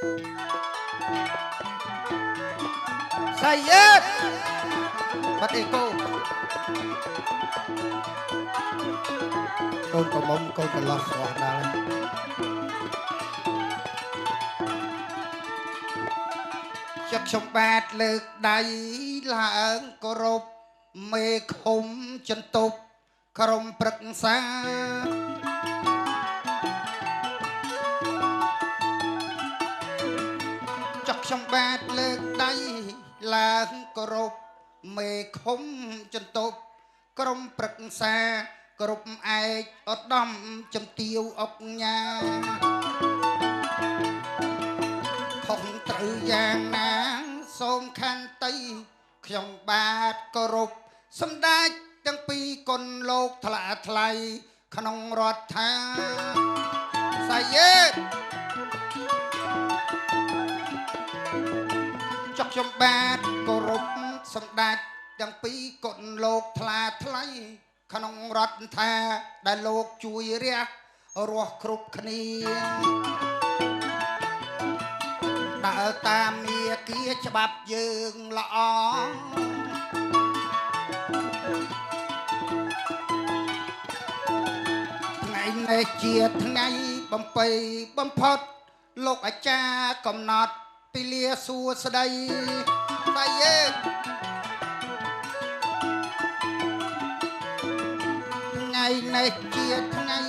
សៃយេបាត់អេកូកូនកំមុំកូនកន្លោះស្រស់ដល់ ចិត្តខ្ញុំបាទលើកដៃឡើងគោរពមេឃុំចន្ទប់ក្រុមប្រឹក្សា ចុះខ្ញុំបាទលើកដៃឡើងគោរពមេឃុំចន្ទប់ក្រុមប្រឹក្សា គ្រប់ឯកឧត្តមជំទាវអុកញ៉ា ខុសត្រូវយ៉ាងណាសូមខន្តី ខ្ញុំបាទគោរពសម្ដេចទាំងពីរគុណលោកថ្លាថ្លៃក្នុងរដ្ឋាសាយេចុក ខ្ញុំបាទគោរពសម្ដេចទាំងពីរគុណលោកថ្លាថ្លៃក្នុងរដ្ឋា ដែលលោកជួយរះរស់គ្រប់គ្នា ដើរតាមមាគាច្បាប់យើងល្អ ថ្ងៃនេះជាថ្ងៃបំបីបំផុត លោកអាចារ្យកំណត់ពីលាសួស្ដីតែយើង ថ្ងៃនេះជាថ្ងៃ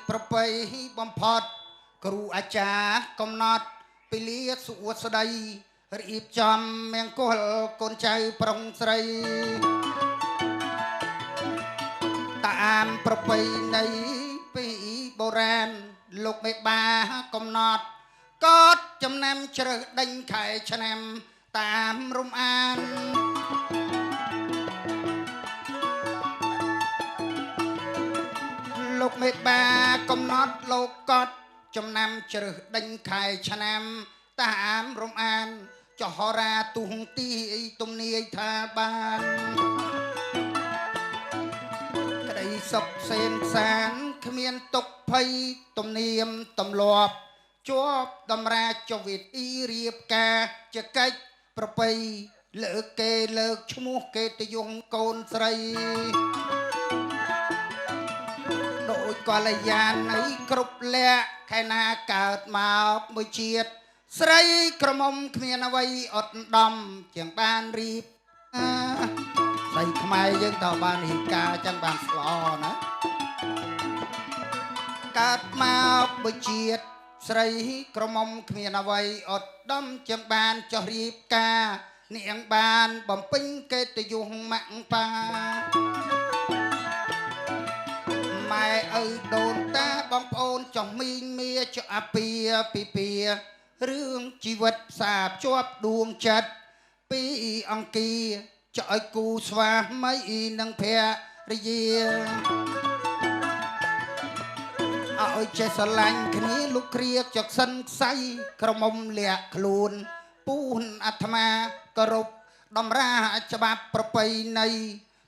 ប្រពៃបំផុត គ្រូអាចារ្យកំណត់ពីលាសួស្ដី រៀបចំមង្គលកូនចៅប្រុងស្រីតាមប្រពៃណីពីបុរាណ លោកមេបាកំណត់កត់ចំណាំជ្រើសដេញខែឆ្នាំតាមរំអាន លោកមេបាកំណត់លោកកត់ចំណាំជ្រើសដេញខែឆ្នាំតាមរំអាន ចហរាទុងទីទំនាយថាបានក្តីសុខសេនសានគ្មានទុកភ័យ ទំនៀមទម្លាប់ជាប់តម្រាចវិតអ៊ីរៀបការជាកិច្ចប្រពៃ លើកគេលើកឈ្មោះគេតយងកូនស្រី ដោយកល្យាណីគ្រប់លក្ខខែណា កើតមកមួយជាតិស្រីក្រមុំគ្មានអ្វីអត់ដំជាងបានរៀបស្រីខ្មែរយើង តើបានរៀបការចឹងបានស្ល្អណា កើតមកមួយជាតិស្រីក្រមុំគ្មានអ្វីអត់ដំជាងបានចោះរៀបការ នាងបានបំពេញកិត្តិយសម៉ាក់ប៉ាម៉ែឪដូនតាបងប្អូន ចុះមីងមាចុះអាពាពីពីរឿងជីវិតផ្សារភ្ជាប់ដួងចិត្តពីអង្គា ចុះឲ្យគូស្វាមីនិងភរិយាឲ្យចេះស្រឡាញ់គ្នា លោកគ្រាចកសិនខ្សៃក្រមុំលាក់ខ្លួនពូន អាត្មាគោរពតម្រាច្បាប់ប្រពៃណី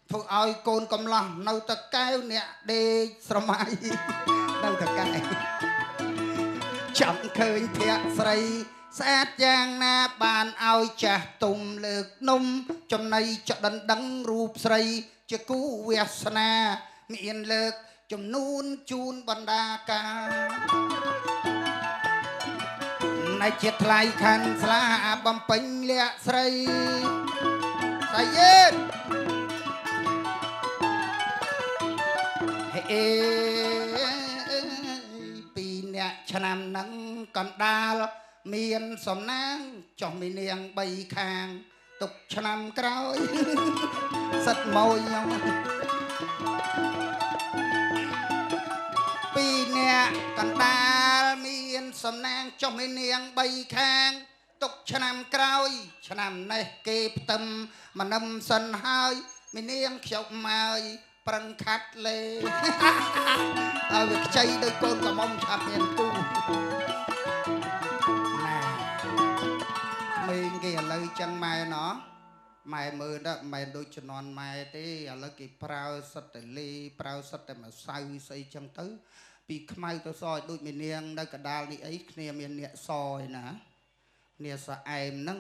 ធ្វើឲ្យកូនកំឡោះនៅតកែវអ្នកដេកស្រមៃនៅតកែវ ចាំឃើញភ័ក្រស្រីស្អាតយ៉ាងណា បានឲ្យចាស់ទុំលើកនំចំណៃចដិនដឹងរូបស្រីជាគូវាសនា មានលើកចំនួនជូនបណ្ដាការនៃជាថ្លៃខណ្ឌស្លាបំពេញលក្ខស្រីស្អីយេហេ ពីអ្នកឆ្នាំនឹងកណ្ដាលមានសំណាង ចុះមីនាងបីខាង ទុកឆ្នាំក្រោយសិតមួយខ្ញុំ ពីអ្នកកណ្ដាលមានសំណាង ចុះមីនាងបីខាងទុកឆ្នាំក្រោយ ឆ្នាំនេះគេផ្ទឹមមនឹមសិនហើយ មីនាងខ្ញុំមកប្រឹងខាត់លេឲ្យវាខ្ចីដោយកូនកំមុំឆាប់មានគូណា ក្មេងគេឥឡូវចឹងម៉ែណោះ ម៉ែមើលទៅមិនដូចជំនាន់ម៉ែទេ ឥឡូវគេប្រើសិតតែលេប្រើសិតតែម្សៅស្អីចឹងទៅ ពីខ្មៅទៅសឲ្យដូចមីនាងនៅកដាលនេះអីគ្នា មានអ្នកសឯណា។ នាស្អែមហ្នឹង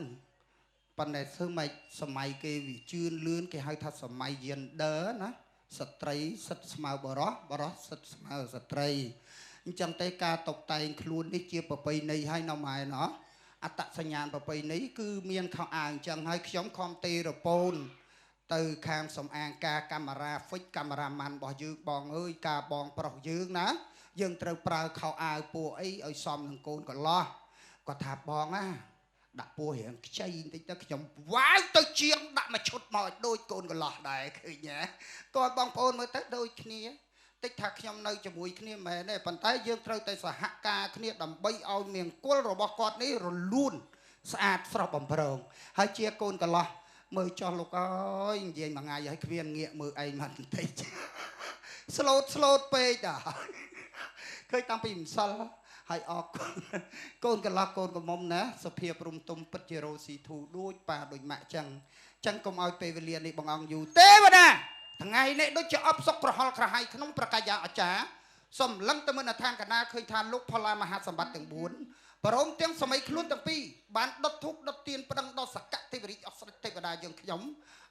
ប៉ុន្តែធ្វើម៉េចសម័យគេវាជឿនលឿនគេហៅថាសម័យ gender ណាស្ត្រីសិទ្ធស្មើបរោះបរោះសិទ្ធស្មើស្ត្រីអញ្ចឹងទេការតុបតែងខ្លួននេះជាប្រពៃណីហើយនៅម៉ែណោះអត្តសញ្ញាណប្រពៃណីគឺមានខោអាវអញ្ចឹងហើយខ្ញុំខំទេរពូនទៅខាងសំអាងការកាមេរ៉ាហ្វិចកាមេរ៉ាម៉ាន់របស់យើងបងអើយការបងប្រុសយើងណាយើងត្រូវប្រើខោអាវពួកអីឲ្យសមនឹងកូនកន្លោះគាត់ថាបងណាដាក់ពោះរៀងខ្ចីបន្តិចទៅខ្ញុំវ៉ាវទៅជាងដាក់មួយឈុតមកឲ្យដូចកូនកន្លោះដែរឃើញទេគាត់បងប្អូនមើលទៅដូចគ្នាតិចថាខ្ញុំនៅជាមួយគ្នាមែនទេប៉ុន្តែយើងត្រូវតែសហការគ្នាដើម្បីឲ្យមង្គលរបស់គាត់នេះរលូនស្អាតស្រស់បំព្រងហើយជាកូនកន្លោះមើលចោះលោកអើយនិយាយមួយថ្ងៃហើយគ្មានងាកមើលឯងមកបន្តិចស្លូតស្លូតពេកដល់ឃើញតាំងពីម្សិលហើយអរគុណកូនកន្លោះកូនកំមុំណាសុភាពរុំទុំពិតជារ៉ូស៊ីធូដូចប៉ាដូចម៉ាក់ចឹងចឹងកុំឲ្យពេលវេលានេះបងអង្គយូរទេវតាថ្ងៃនេះដូចជាអបសុកក្រហល់ក្រហាយក្នុងប្រកាយាអាចារ្យសំឡឹងទៅមើលឋានកណាឃើញថាលោកផល្លាមហាសម្បត្តិទាំង4ព្រមទាំងសម័យខ្លួនទាំងពីរបានដុតធូបដុតទៀនប្តឹងដល់សកទេវរាជអស្រិតទេវតាយើងខ្ញុំ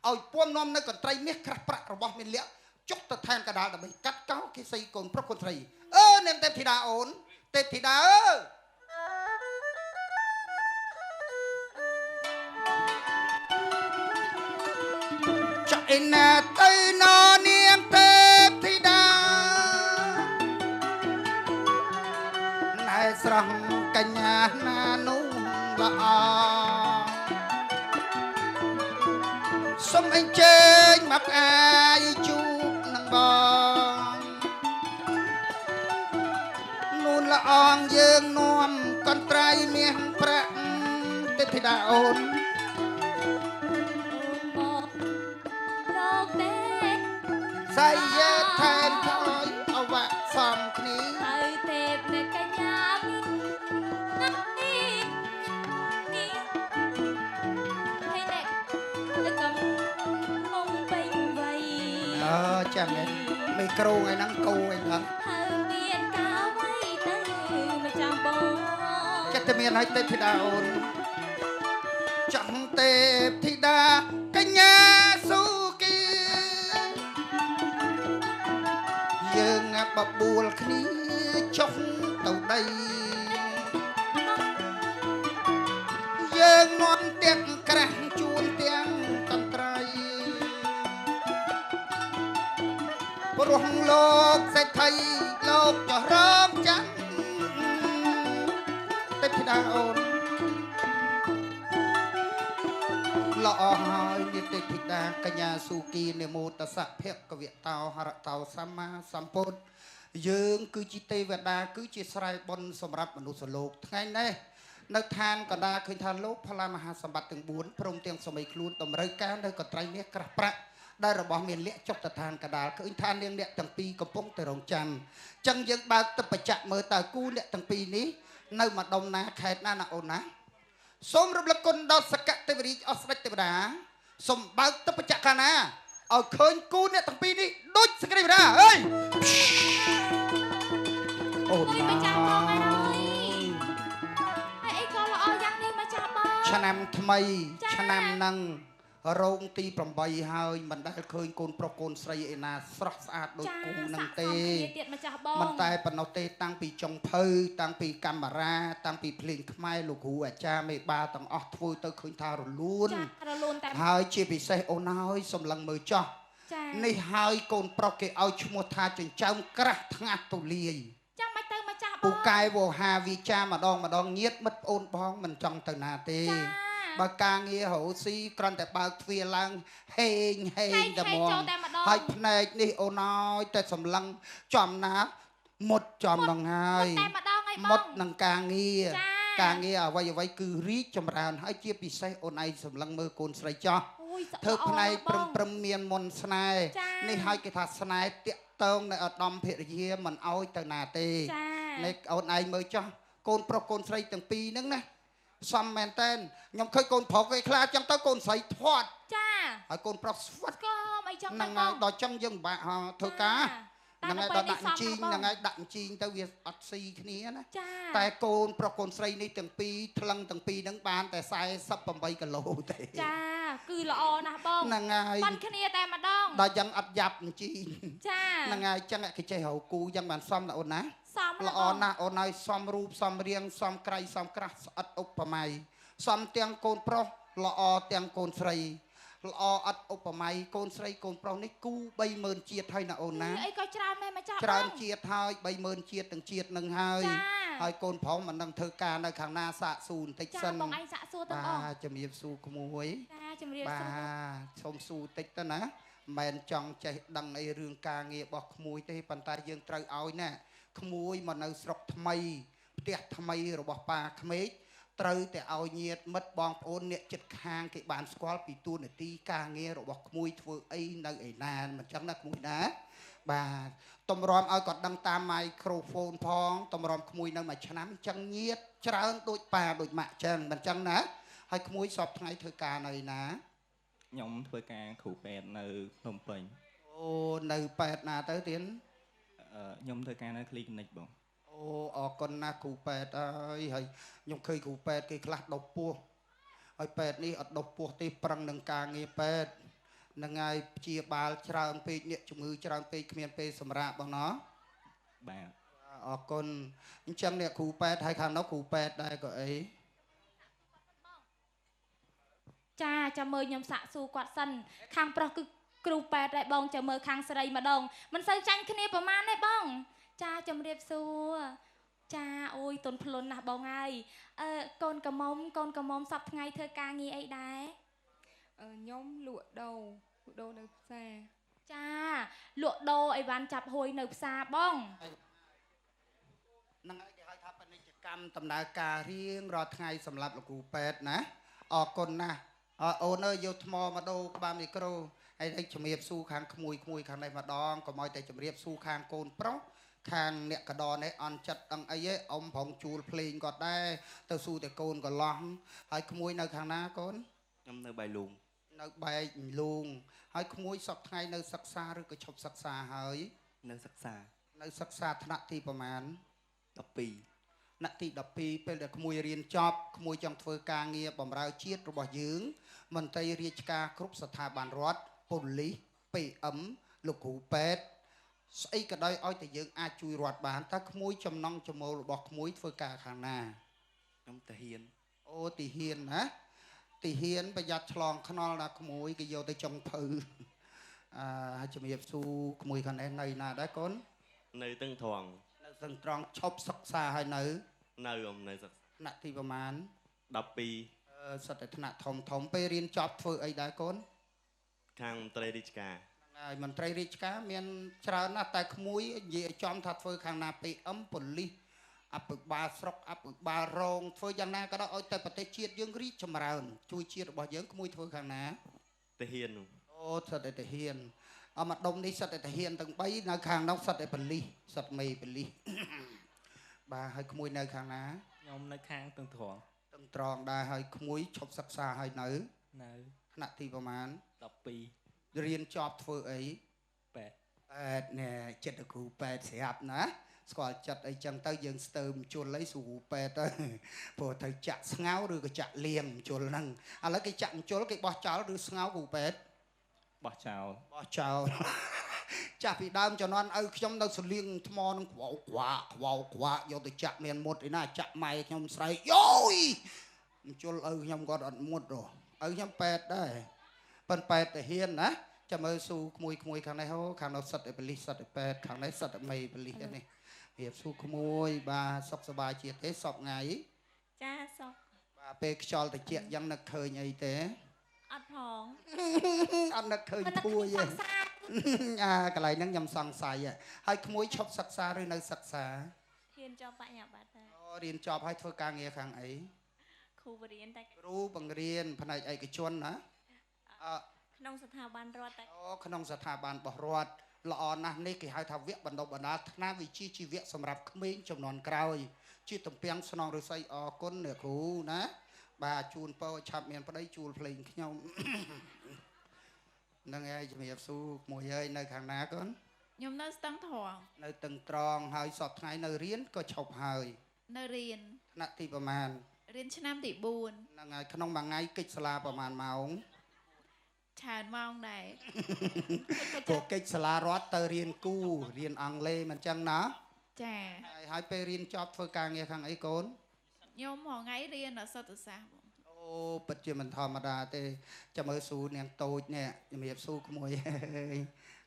ឲ្យពំនាំនៅកន្ត្រីមាសក្រាស់ប្រាក់របស់មានលក្ខចុកទៅឋានកដាលដើម្បីកាត់កោគេសីកូនប្រុសកូនស្រីអឺនាងទេពធីតាអូនទេពធីតាអើចៃណាទៅណនាងទេពធីតាណែស្រស់កញ្ញាណានោះល្អសូមអញ្ជើញមកផ្អាយជួបនឹងបងនួនល្អងយើងនាំកន្ត្រៃមាសប្រាក់ទេពធីតាអូនមកលោកទេសៃយថែមថយអវៈសំគ្នាហើយទេពនៃកញ្ញាមានណាស់នេះនេះហើយអ្នកទៅកំងងពេញវ័យអើចាំនេះមីក្រូឯហ្នឹងគោឯហ្នឹងហើយមានការវ័យទៅម្ចាំបងចិត្តតែមានហើយទេពធីតាអូនចង់ទេពធីតាកញ្ញាសុគីយើងបបួលគ្នាចុះទៅដីយើងនាំទាំងក្រាស់ជួនទាំងកន្ត្រៃព្រោះលោកសេដ្ឋីលោកចរងចាំទេពធីតាអូនល្អហើយនិតិធីតាកញ្ញាសុគីនមោតសៈភគវតោហរតោសម្មាសម្ពុទ្ធយើងគឺជាទេវតាគឺជាស្រែបុណ្យសម្រាប់មនុស្សលោកថ្ងៃនេះនៅឋានកណ្ដាលឃើញថាលោកផល្លាមហាសម្បត្តិទាំង4ព្រមទាំងសម័យខ្លួនតម្រូវការនៅកន្ត្រៃមាសក្រាស់ប្រាក់ដែលរបស់មានលក្ខចុកទៅឋានកណ្ដាលឃើញថានាងអ្នកទាំងពីរកំពុងតែរងចាំចឹងយើងបើកទឹកបច្ចៈមើលតើគូអ្នកទាំងពីរនេះនៅម្ដុំណាខេត្តណាណាអូនណាសូមរំលឹកគុណដល់សកទេវរាជអស្ដេចទេវតាសូមបើកទឹកបច្ចៈកាលណាឲ្យឃើញគូអ្នកទាំងពីរនេះដូចសក្តិវតាអើយអូន ម្ចាស់បងហើយហើយអីក៏ល្អយ៉ាងនេះម្ចាស់បងឆ្នាំថ្មីឆ្នាំហ្នឹងរោងទី8ហើយមិនដែលឃើញកូនប្រុសកូនស្រីឯណាស្រស់ស្អាតដូចគូនឹងទេមិនតែប៉ុណ្ណោះទេតាំងពីចុងភៅតាំងពីកាមេរ៉ាតាំងពីភ្លេងខ្មែរលោកគ្រូអាចារ្យមេបាទាំងអស់ធ្វើទៅឃើញថារលូនតែហើយជាពិសេសអូនហើយសម្លឹងមើលចោះនេះហើយកូនប្រុសគេឲ្យឈ្មោះថាចិញ្ចើមក្រាស់ថ្ងាស់ទូលាយចាំមិនទៅម្ចាស់បងពូកែវោហាវិចាម្ដងម្ដងញាតមិត្តប្អូនបងមិនចង់ទៅណាទេបើការងាររស់ស៊ីគ្រាន់តែបើកទ្វារឡើងហេងហេងតែមកហើយភ្នែកនេះអូនអើយតែសម្លឹងចំណាមុតចំនឹងហើយមុតនឹងការងារការងារអ្វីអ្វីគឺរីកចម្រើនហើយជាពិសេសអូនឯងសម្លឹងមើលកូនស្រីចោះធ្វើភ្នែកព្រឹមព្រឹមមានមុនស្នេហ៍នេះហើយគេថាស្នេហ៍តាក់តងនៅឧត្តមភរិយាមិនអោយទៅណាទេនេះអូនឯងមើលចោះកូនប្រុសកូនស្រីទាំងពីរហ្នឹងណាសំមែនតើខ្ញុំឃើញកូនប្រុសគេខ្លាចចឹងទៅកូនស្រីធាត់ចាហើយកូនប្រុសស្វិតកុំអីចឹងហ្នឹងហើយដល់ចឹងយើងពិបាកធ្វើការ តែ ហ្នឹង ដល់ ហើយ ពេលនេះ ដល់ដាក់ជីង សមណាស់បង ហ្នឹងហើយដាក់ជីងទៅវាអត់ស៊ីគ្នាណា ចា តែកូនប្រុសកូនស្រីនេះទាំងពីរថ្លឹងទាំងពីរហ្នឹងបានតែ48គីឡូទេ ចាគឺល្អណាស់បង ហ្នឹងហើយ ប៉ាន់គ្នាតែម្ដង ដល់យ៉ាងអត់យ៉ាប់ជីង ចា ហ្នឹងហើយចឹងគេចេះរកគូយ៉ាងបានសមណាអូនណា សម ល្អណាស់អូនហើយសមរូបសមរាងសមក្រៃសមក្រាស់ស្អិតឧបមាសមទាំងកូនប្រុសល្អទាំងកូនស្រីល្អអត់ឧបមាយកូនស្រីកូនប្រុសនេះគូ30000ជាតិហើយណាអូនណា អីក៏ច្រើនដែរម្ចាស់បង ច្រើនជាតិហើយ30000ជាតិទាំងជាតិនឹងហើយ ចា ហើយកូនប្រុសមិនដឹងធ្វើការនៅខាងណាសាកសួរបន្តិច ចា សិន បងឯងសាក់សួរទាំងអស់ បាទជំរាបសួរក្មួយ ចាជំរាប បា សួរ ទសូមសួរតិចទៅណាមិនមែនចង់ចេះដឹងអីរឿងការងាររបស់ក្មួយទេប៉ុន្តែយើងត្រូវឲ្យណាក្មួយមកនៅស្រុកថ្មីផ្ទះថ្មីរបស់ប៉ាក្មេកត្រូវតែឲ្យញាតិមិត្តបងប្អូនអ្នកចិត្តខាងគេបានស្គាល់ពីទួនាទីការងាររបស់ក្មួយធ្វើអីនៅឯណាមិនចឹងណាក្មួយណាបាទតម្រាំឲ្យគាត់ដឹងតាមមីក្រូហ្វូនផងតម្រាំក្មួយនៅមួយឆ្នាំចឹងញាតិច្រើនដូចប៉ាដូចម៉ាក់ចឹងមិនចឹងណាហើយក្មួយសពថ្ងៃធ្វើការនៅឯណា ខ្ញុំធ្វើការគ្រូពេទ្យនៅភ្នំពេញ អូនៅប៉ែតណាទៅទៀន ខ្ញុំធ្វើការនៅ clinic បង អូអរគុណណាស់គ្រូពេទ្យអើយហើយខ្ញុំឃើញគ្រូពេទ្យគេខ្លះដុសពោះហើយពេទ្យនេះអត់ដុសពោះទេប្រឹងនឹងការងារពេទ្យនឹងហើយព្យាបាលច្រើនពេកអ្នកជំងឺច្រើនពេកគ្មានពេលសម្រាកបងណោះ បាទ អរគុណអញ្ចឹងអ្នកគ្រូពេទ្យហើយខាងនោះគ្រូពេទ្យដែរក៏អី ចាចាំមើលខ្ញុំសាក់សួរគាត់សិនខាងប្រុសគឺគ្រូពេទ្យដែរបងចាំមើលខាងស្រីម្ដងមិនសូវចាញ់គ្នាប្រហែលទេបង ចាជំរាបសួរចាអូយទុនភ្លុនណាស់បងហើយអឺកូនកមុំកូនកមុំសប្តាហ៍ថ្ងៃធ្វើការងារអីដែរ ខ្ញុំលក់ដូរលក់ដូរនៅផ្សារ ចាលក់ដូរអីវ៉ាន់ចាប់ហួយនៅផ្សារបង ហ្នឹងហើយគេហៅថាពាណិជ្ជកម្មដំណើរការរៀងរាល់ថ្ងៃសម្រាប់លោកគ្រូពេទ្យណាអរគុណណាស់អើអូនអើយយកថ្មមកដូរក្បាលមីក្រូហើយឲ្យជំរាបសួរខាងក្មួយក្មួយខាងនេះម្ដងកុំឲ្យតែជំរាបសួរខាងកូនប្រុសខាងអ្នកកដនេះអន់ចិត្តដឹងអីឯងអ៊ំប្រងជួលភ្លេងគាត់ដែរទៅសួរតែកូនកន្លោះហើយក្មួយនៅខាងណាកូន ខ្ញុំនៅបៃលូង នៅបែកលូងហើយក្មួយសប្តាហ៍ថ្ងៃនៅសិក្សាឬក៏ឈប់សិក្សាហើយ នៅសិក្សា នៅសិក្សាថ្នាក់ទីប្រមាណ 12 ថ្នាក់ទី12ពេលដែលក្មួយរៀនចប់ក្មួយចង់ធ្វើការងារបម្រើជាតិរបស់យើងមន្ត្រីរាជការគ្រប់ស្ថាប័នរដ្ឋប៉ូលីស PM លោកគ្រូពេទ្យស្អីក៏ដោយឲ្យតែយើងអាចជួយរដ្ឋបានតើក្មួយចំណង់ចំណូលរបស់ក្មួយធ្វើការខាងណា ខ្ញុំតាហ៊ាន អូទីហ៊ានណាទីហ៊ានប្រយ័ត្នឆ្លងខ្នល់ដល់ក្មួយគេយកទៅចុងភៅអឺជំរាបសួរក្មួយខាងនេះនៅណាដែរកូន នៅទឹងត្រង់ នៅសឹងត្រង់ឈប់សិក្សាហើយនៅ នៅអមនៅសិក្សា ថ្នាក់ទីប្រមាណ 12 សិតតែថ្នាក់ធំធំពេលរៀនចប់ធ្វើអីដែរកូន ខាងមន្ត្រីរាជការ ហើយមន្ត្រីរាជការមានច្រើនណាស់តែក្មួយនិយាយឲ្យចំថាធ្វើខាងណា PM ប៉ូលីសអភិបាលស្រុកអភិបាលរងធ្វើយ៉ាងណាក៏ដោយឲ្យតែប្រទេសជាតិយើងរីកចម្រើនជួយជាតិរបស់យើងក្មួយធ្វើខាងណា ទាហាននោះ អូសិតតែទាហានអមដុំនេះសិតតែទាហានទាំង3នៅខាងនោះសិតតែប៉ូលីសសិតមេប៉ូលីស បាទហើយក្មួយនៅខាងណា ខ្ញុំនៅខាងទឹងត្រង់ ទឹងត្រង់ដែរហើយក្មួយឈប់សិក្សាហើយនៅ នៅ ថ្នាក់ទីប្រមាណ 12 រៀនចប់ធ្វើអី ពេទ្យ ប៉ែតណែចិត្តគ្រូប៉ែតស្រាប់ណាស្គាល់ចិត្តអីចឹងទៅយើងស្ទើមជុលអីស្រួលប៉ែតទៅព្រោះត្រូវចាក់ស្ងោឬក៏ចាក់លៀងជុលហ្នឹងឥឡូវគេចាក់ជុលគេបោះចោលឬស្ងោគ្រូប៉ែត បោះចោល បោះចោលចាស់ពីដើមជំនាន់ឪខ្ញុំនៅសលៀងថ្មនឹងក្វោក្វាក់ក្វោក្វាក់យកទៅចាក់មានមុតឯណាចាក់ម៉ែខ្ញុំស្រែកយយជុលឪខ្ញុំគាត់អត់មុតហ៎ឪខ្ញុំប៉ែតដែរប៉ិនប៉ែតទៅហ៊ានណាចាំមើលស៊ូក្មួយក្មួយខាងនេះហូខាងនោះសិតតែបលិសសិតតែប៉ែតខាងនេះសិតតែមេបលិសនេះរៀបស៊ូក្មួយបាទសុខសប្បាយជាទេសពថ្ងៃ ចាសុខ បាទពេលខ្យល់តិចយ៉ាងនឹកឃើញអីទេ អត់ផង អត់នឹកឃើញ មិន ភួយទេ សង្សារ អាកន្លែងហ្នឹងខ្ញុំសង្ស័យហើយក្មួយឈប់សិក្សាឬនៅសិក្សា ហ៊ានចប់បញ្ញាបត្រតែ អូរៀនចប់ហើយធ្វើការងារខាងអី គ្រូបរៀនតែ គ្រូបង្រៀនផ្នែកឯកជនណាអឺ ក្នុងស្ថាប័នរដ្ឋតែ អូក្នុងស្ថាប័នរបស់រដ្ឋល្អណាស់នេះគេហៅថាវគ្គបណ្ដុះបណ្ដាលថ្នាក់វិជ្ជាជីវៈសម្រាប់ក្មេងចំនួនក្រោយជាទំពាំងស្នងឫស្សីអរគុណអ្នកគ្រូណាបាទជូនពរឲ្យឆាប់មានប្តីជួលភ្លេងខ្ញុំ ហ្នឹងហើយជំរាបសួរក្មួយហើយនៅខាងណាកូន ខ្ញុំនៅស្ទឹងត្រង់ នៅតឹងត្រងហើយសពថ្ងៃនៅរៀនក៏ឈប់ហើយ នៅរៀន ថ្នាក់ទីប្រមាណ រៀនឆ្នាំទី4 ហ្នឹងហើយក្នុងមួយថ្ងៃកិច្ចសាលាប្រមាណម៉ោង ច្រើនម៉ោងដែរ ព្រោះកិច្ចសាលារដ្ឋទៅរៀនគូរៀនអង់គ្លេសមិនចឹងណា ចា ហើយពេលរៀនចប់ធ្វើការងារខាងអីកូន ខ្ញុំរាល់ថ្ងៃរៀនអសតសាស្ត្របង អូពិតជាមិនធម្មតាទេចាំមើលស៊ូនាងតូចនេះជំរាបស៊ូក្មួយ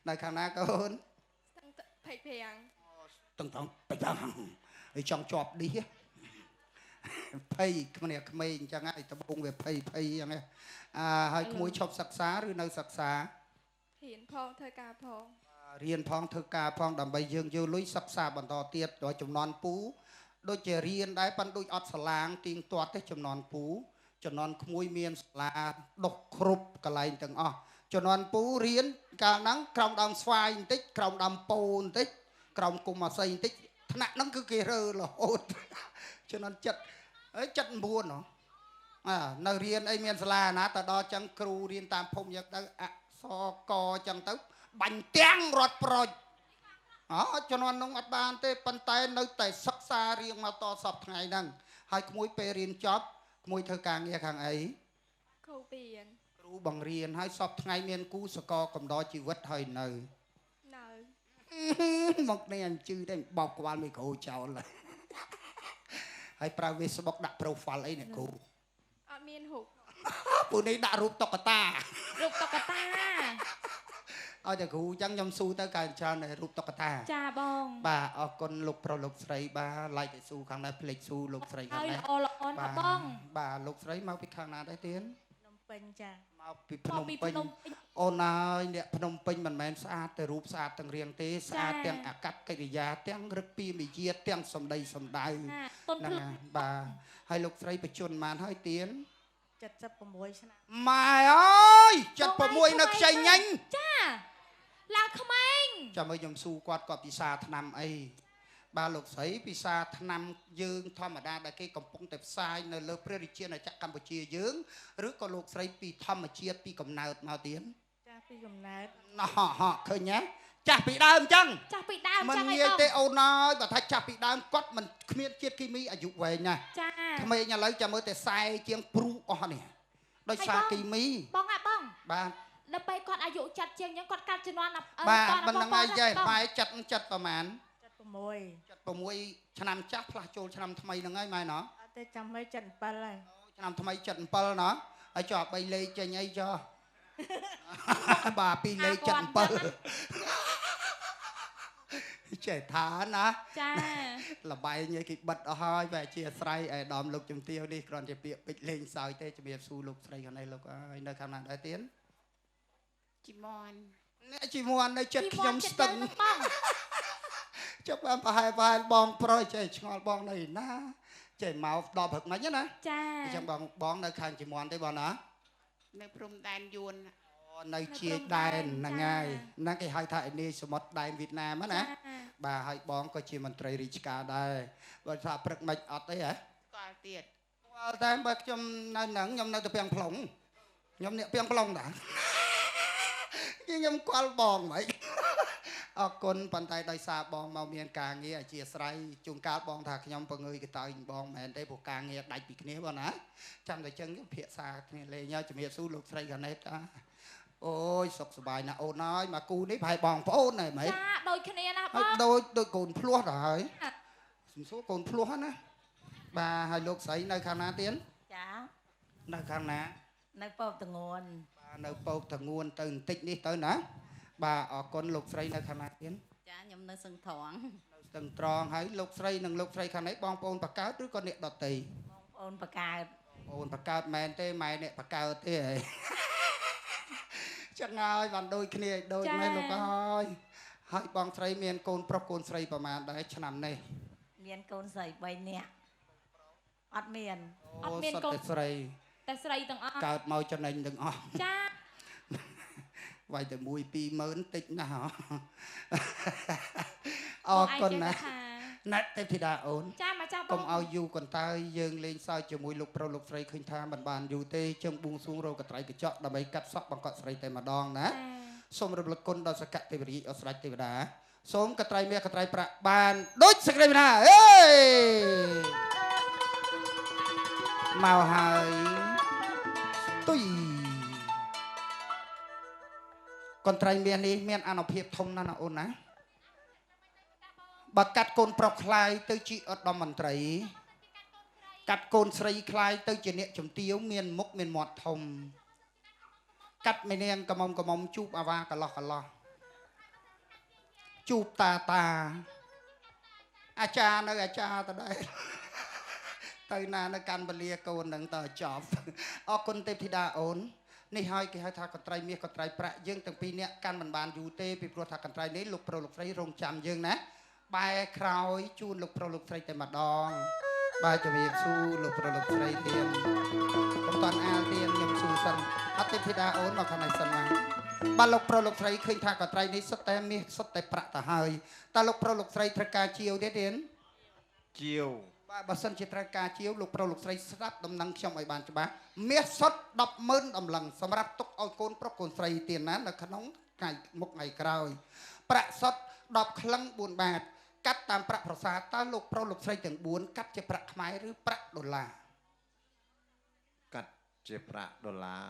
នៅខាងណាកូន ស្ទឹងភ័យប្រាំង តឹងតងបចាំហើយចង់ជាប់ឌីសភ័យគ្នាក្មេងអញ្ចឹងហើយដបងវាភ័យភ័យអញ្ចឹងអាហើយក្មួយឈប់សិក្សាឬនៅសិក្សា រៀនផងធ្វើការផង រៀនផងធ្វើការផងដើម្បីយើងយកលុយសិក្សាបន្តទៀតដល់ចំនួនពូដូចជារៀនដែរប៉ិនដូចអត់សាឡាងទៀងទាត់ទេចំនួនពូចំនួនក្មួយមានសាលាដុសគ្រប់កន្លែងទាំងអស់ចំនួនពូរៀនកាលហ្នឹងក្រោមដើមស្វាយបន្តិចក្រោមដើមពោបន្តិចក្រោមគុំអាស័យបន្តិចថ្នាក់ហ្នឹងគឺគេរើរហូតចំនួនចិត្តអី79ហ៎អានៅរៀនអីមានសាលាណាទៅដល់ចឹងគ្រូរៀនតាមភូមិយ៉ាងទៅអក្សរកចឹងទៅបាញ់ទាំងរត់ប្រុចអជំនាន់នោះអត់បានទេប៉ុន្តែនៅតែសិក្សារៀងមកតសពថ្ងៃហ្នឹងហើយក្មួយពេលរៀនចប់ក្មួយធ្វើការងារខាងអី គ្រូបរៀនគ្រូបង្រៀនហើយសពថ្ងៃមានគូសកលកំដរជីវិតហើយនៅមកនេះអញជឿតែបោកក្បាលមីក្រូចោលហើយប្រើ Facebook ដាក់ profile អីនេះគ្រូ អត់មានរូប ពូនេះដាក់រូបតុក្កតារូបតុក្កតាឲ្យតែគ្រូអញ្ចឹងខ្ញុំស៊ូទៅកើច្រើនរូបតុក្កតាចាបងបាទអរគុណលោកប្រុសលោកស្រីបាទឡៃតែស៊ូខាងនេះភ្លេចស៊ូលោកស្រីខាងនេះ ល្អល្អណាស់បងបាទលោកស្រីមកពីខាងណាដែរទៀន ភ្នំពេញចា មកពីភ្នំពេញអូនហើយអ្នកភ្នំពេញមិនមែនស្អាតតែរូបស្អាតទាំងរាងទេស្អាតទាំងអាកប្បកិរិយាទាំងរឹកពីមាយាទទាំងសម្ដីសម្ដៅហ្នឹងបាទហើយលោកស្រីបញ្ជនបានហើយទៀន 76ឆ្នាំម៉ែអើយ76នៅខ្ចីញ៉ាញ់ចាឡើងក្មេងចាំមើលខ្ញុំស៊ូគាត់គាត់ពិសាថ្នាំអីបាទលោកស្រីពិសាថ្នាំយើងធម្មតាដែលគេកំពុងតែផ្សាយនៅលើព្រះរាជាណាចក្រកម្ពុជាយើងឬក៏លោកស្រីពីធម្មជាតិពីកំណើតមកទៀត ចាពីកំណើត ណោះហ៎ឃើញទេចាស់ពីដើមអញ្ចឹង ចាស់ពីដើមអញ្ចឹង មិនងាយទេអូនអើយបើថាចាស់ពីដើមគាត់មិនគ្មានជាតិគីមីអាយុវែងណាស់ ចា ក្មេងឥឡូវចាំមើលតែខ្សែជាងព្រុអស់នេះដោយសារគីមី បងអាបង បាទ ដល់ពេលគាត់អាយុចាត់ជាងអញ្ចឹងគាត់កាត់ជំនាន់ បាទមិនហ្នឹងហើយចេះម៉ែចិត្តចិត្តប្រហែល 76 76ឆ្នាំចាស់ផ្លាស់ចូលឆ្នាំថ្មីហ្នឹងហើយម៉ែណោះ អត់ទេចាំឲ្យ77ហើយ ឆ្នាំថ្មី77ណោះហើយចុះ3លេខចេញអីចុះបាទ2លេខ77ចេះថាណា ចា លបែងគេបិទអស់ហើយបែជាស្រ័យឯដំលោកជំទាវនេះគ្រាន់ជាពាក្យពេចលេងសើចទេជំរាបសួរលោកស្រីខាងនេះលោកអើយនៅខាងណាដែរទៀត ជីមន់ អ្នកជីមន់នៅចិត្តខ្ញុំស្ទឹងចុះបានប្រហែលប្រហែលបងប្រុសចេះឆ្ងល់បងនៅណាចេះមកដល់ព្រឹកមិញណា ចា អញ្ចឹងបងបងនៅខាងជីមន់ទេបងណា នៅព្រំដែនយួន នៅជាដែនហ្នឹងហើយហ្នឹងគេហៅថាឯនេះសមុទ្រដែនវៀតណាមណាបាទហើយបងក៏ជាមន្ត្រីរាជការដែរបើថាព្រឹកមិនអត់ទេហ៎ ស្គាល់ទៀត ស្គាល់តែបើខ្ញុំនៅហ្នឹងខ្ញុំនៅទៅពាំងផ្លុងខ្ញុំអ្នកពាំងផ្លុងតាខ្ញុំគាល់បងហ្មងអរគុណប៉ុន្តែដោយសារបងមកមានការងារអធិស្ឋានជួនកាលបងថាខ្ញុំពងើយកតើបងមិនមែនទេព្រោះការងារដាច់ពីគ្នាបងណាចាំតែចឹងភាសាគ្នាលេងជំរាបសួរលោកស្រីកណេតតាអូយសុខសប្បាយណាស់អូនហើយមកគូនេះប្រហែលបងប្អូនហើយហ្មង ចាដូចគ្នាណាបង ដូចដូចកូនភ្លោះដល់ហើយសំសួរកូនភ្លោះណាបាទហើយលោកស្រីនៅខាងណាទៀត ចា នៅខាងណា នៅពោកតងួន បាទនៅពោកតងួនទៅបន្តិចនេះទៅណាបាទអរគុណលោកស្រីនៅខាងណាទៀត ចាខ្ញុំនៅស្ទឹងត្រង់ នៅស្ទឹងត្រង់ហើយលោកស្រីនិងលោកស្រីខាងនេះបងប្អូនបកើតឬក៏អ្នកដតី បងប្អូនបកើត បងប្អូនបកើតមែនទេម៉ែអ្នកបកើតទេហីចឹងហើយបានដូចគ្នាដូចមែនលោកអើយហើយបងស្រីមានកូនប្រុសកូនស្រីប្រហែលដែរឆ្នាំនេះ មានកូនស្រី3នាក់អត់មាន អត់មានកូន ស្រី តែស្រីទាំងអស់ កើតមកចំណេញទាំងអស់ ចា វាយតែ1 2ម៉ឺនតិចណាស់អរគុណណាស់ណែទេពធីតាអូន ចាមកចាបង កុំឲ្យយូរកន្តើយយើងលេងសើចជាមួយលោកប្រុសលោកស្រីឃើញថាមិនបានយូរទេជើងបួងសួងរកត្រៃកញ្ចក់ដើម្បីកាត់សក់បង្កក់ស្រីតែម្ដងណាសូមរំលឹកគុណដល់សកទេវរាជអស្រាច់ទេវតា សូមកត្រៃមាសកត្រៃប្រាក់បានដូចសេចក្តីណាអេមកហើយទុយកន្ត្រៃមាសនេះមានអានុភាពធំណាស់ណាអូនណាបើកាត់កូនប្រុសខ្លាយទៅជាឧត្តមមន្ត្រីកាត់កូនស្រីខ្លាយទៅជាអ្នកជំទាវមានមុខមានមាត់ធំកាត់មេនាងកមុំជួបអាវ៉ាកឡោះជួបតាតាអាចារ្យនៅអាចារ្យតដែរទៅណានៅកាន់វលាកូននឹងតចប់អរគុណទេពធីតាអូននេះហើយគេហៅថាកន្ត្រៃមាសកន្ត្រៃប្រាក់យើងទាំងពីរនាក់កាន់មិនបានយូរទេពីព្រោះថាកន្ត្រៃនេះលោកប្រុសលោកស្រីរងចាំយើងណាបែរក្រោយជូនលោកប្រុសលោកស្រីតែម្ដងបាទជំរាបសួរលោកប្រុសលោកស្រីទៀនកុំតាន់អាលទៀនខ្ញុំសួរសិនអត់ទេធីតាអូនមកខាងនេះសិនមកបាទលោកប្រុសលោកស្រីឃើញថាកន្ត្រៃនេះសុទ្ធតែមាសសុទ្ធតែប្រាក់ទៅហើយតើលោកប្រុសលោកស្រីត្រូវការជាវទេទៀនជាវបាទបើសិនជាត្រូវការជាវលោកប្រុសលោកស្រីស្ដាប់ដំណឹងខ្ញុំឲ្យបានច្បាស់មាសសុទ្ធ 100,000 តម្លឹងសម្រាប់ទុកឲ្យកូនប្រុសកូនស្រីទៀនណានៅក្នុងថ្ងៃមុខថ្ងៃក្រោយប្រាក់សុទ្ធ10ក្លឹង4បាតកាត់តាមប្រាក់ប្រសាតើលោកប្រុសលោកស្រីទាំង4កាត់ជាប្រាក់ខ្មែរឬប្រាក់ដុល្លារកាត់ជាប្រាក់ដុល្លារ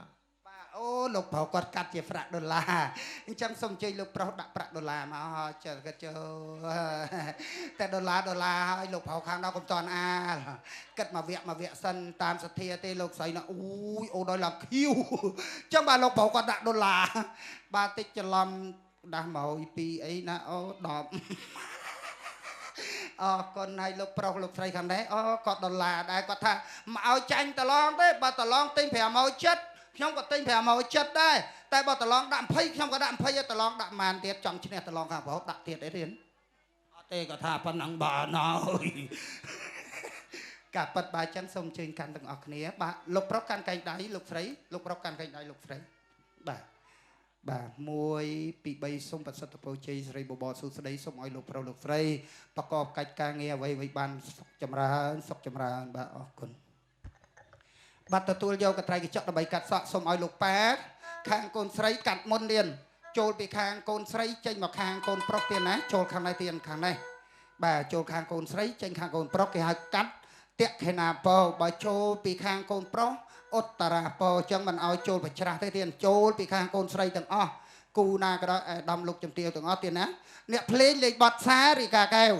បាទអូលោកប្រុសគាត់កាត់ជាប្រាក់ដុល្លារអញ្ចឹងសូមអញ្ជើញលោកប្រុសដាក់ប្រាក់ដុល្លារមកចើគាត់ចើតែដុល្លារហើយលោកប្រុសខាងនោះកុំតន់អាលគិតមកវគ្គសិនតាមសទ្ធាទេលោកស្រីណាអូយអូដល់ឡើងខៀវអញ្ចឹងបាទលោកប្រុសគាត់ដាក់ដុល្លារបាទតិចច្រឡំដាស់102អីណាអូ10អរគុណហើយលោកប្រុសលោកស្រីខាងនេះអូគាត់ដុល្លារដែរគាត់ថាមកឲ្យចាញ់តឡងទេបើតឡងទិញ570ខ្ញុំក៏ទិញ570ដែរតែបើតឡងដាក់20ខ្ញុំក៏ដាក់20ដែរតឡងដាក់ម៉ានទៀតចង់ឈ្នះតឡងខាងប្រុសដាក់ទៀតអីរៀនអត់ទេគាត់ថាប៉ុណ្ណឹងបានហើយការប៉ັດបាទចឹងសូមអញ្ជើញកាន់ទាំងអស់គ្នាបាទលោកប្រុសកាន់កែងដៃលោកស្រីលោកប្រុសកាន់កែងដៃលោកស្រីបាទបាទ1 2 3សូមប្រសិទ្ធពរជ័យស្រីបបរសួស្តីសូមឲ្យលោកប្រុសលោកស្រីប្រកបកិច្ចការងារអ្វីៗបានសុខចម្រើនបាទអរគុណបាទទទួលយកកត្រៃកញ្ចក់ដើម្បីកាត់សក់សូមឲ្យលោកប៉ាខាងកូនស្រីកាត់មុនទៀនចូលពីខាងកូនស្រីចេញមកខាងកូនប្រុសទៀនណាចូលខាងនេះទៀនខាងនេះបាទចូលខាងកូនស្រីចេញខាងកូនប្រុសគេហៅកាត់តក្ខិណាពរបើចូលពីខាងកូនប្រុសឧត្តរាពរចឹងមិនឲ្យចូលប្រច្រាស់ទេទៀនចូលពីខាងកូនស្រីទាំងអស់គូណាក៏ដោយអាដាមលោកជំទាវទាំងអស់ទៀនណាអ្នកភ្លេងលេខបត់សារីកាកែវ